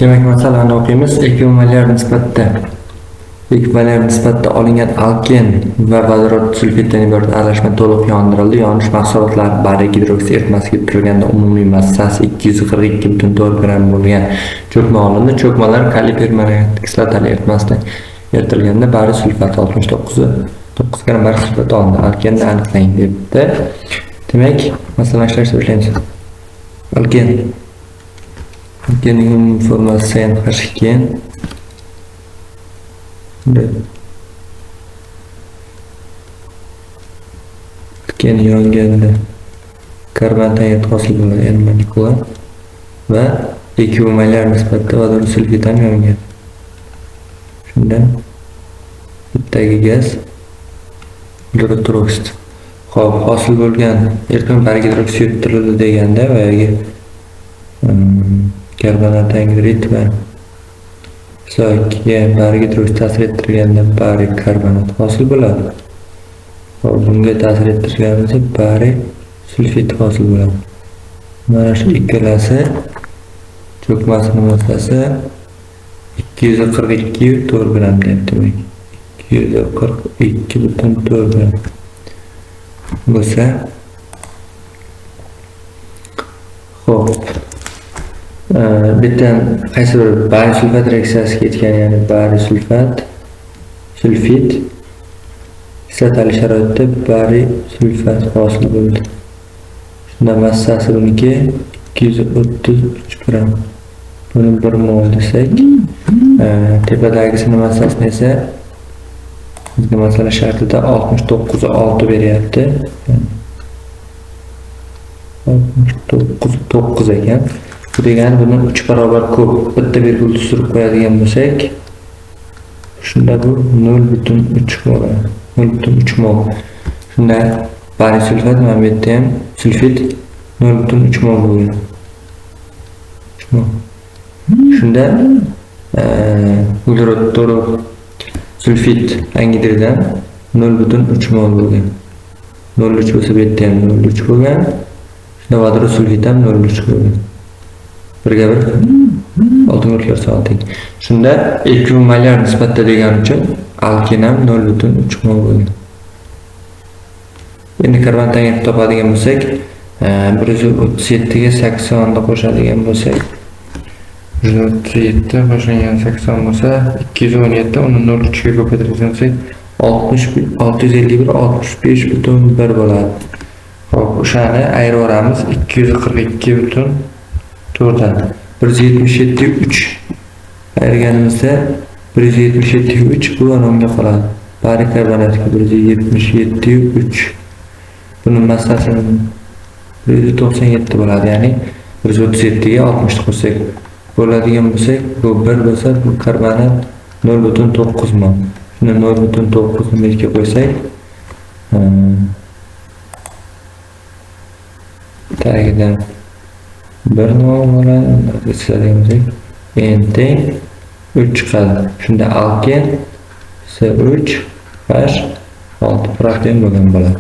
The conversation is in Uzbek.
Demak, masalani o'qiymiz. Ekvivalent nisbatda olingan alken va vodorod sulfiddan iborat aralashma to'liq yondirildi. Yonish mahsulotlari bariy gidroksid eritmasiga turilganda umumiy massasi 242,4 gramm bo'lgan cho'kma olindi. Cho'kmalar kaliy permanganat kislotali eritmasida eritilganda bariy sulfati 69,9 gramm bariy sulfat olindi. Alkenni aniqlang debdi. Demak, masalani ishlashni boshlaymiz. Alken. Alkenning umumiy formulasi CnH2. Alken yonganda karbon tangrit hosil bo'ladi, N molekula va ekvivalent nisbatda vodorod sulfid ham yongan. Shunda bittagi gaz vodorod troksid. Xo'p, hosil bo'lgan eritma bariy gidroksid yuttirildi deganda boyagi karbonat angidrid va SO2ga bariy gidroksid ta'sir ettirganda bariy karbonat hosil bo'ladi. Xo'p, bunga ta'sir ettirganimizda bariy sulfid hosil bo'ladi. Mana shu ikkalasi cho'kmasini massasi 242,4 gramm deyapti, demak. 242,4 gramm bo'lsa, xo'p, bitta qaysi bir bariy sulfat reaksiyasi ketgan, ya'ni bariy sulfat sulfid kislotali sharoitda bariy sulfat hosil bo'ldi. Shunda massasi buniki 233 gramm. Buni 1 mol desak, tepadagisini massasini esa bizga masala shartida 69,6 beryapti. 69,9 ekan. Bu degani bundan 3 barobar ko'p. Bitta vergul tushirib qo'yadigan bo'lsak, shunda bu 0,3 bo'ladi. 0,3 mol. Shunda bariy sulfat mana bu yerda ham sulfid 0,3 mol bo'lgan. 3 mol. Shunda uglerod sulfid angidriddan 0,3 mol bo'lgan. 0,3 bo'lsa bu yerda ham 0,3 bo'lgan. Shunda vodorod sulfid ham 0,3 bo'lgan. Birga bir oltin soat teng. Shunda ekvivalent nisbatda degani uchun alken ham 0,3 mol bo'lgan. Endi karbon tangrit topadigan bo'lsak, 137 ga 80 ni qo'shadigan bo'lsak, 137 qo'shilgan 80 bo'lsa 217, uni 0,3 ga ko'paytiradigan bo'lsak 651 65,1 bo'ladi. Xo'p, o'shani ayiraveramiz 242,4 dan. 177,3 ayirganimizda 177,3 bu unga qoladi. Bariy karbonatga 177,3. Buning massasi 197 bo'ladi, ya'ni 137 ga 60 ni qo'shsak bo'ladigan bo'lsak, bu 1 bo'lsa, bu karbonat 0,9 mol. Shuni 0,9 ni yerga qo'ysak, tagidan 1 mol bo'ladi. Chizadigan bo'lsak, N teng 3 chiqadi. Shunda alken C3 H6 propen bo'lgan bo'ladi.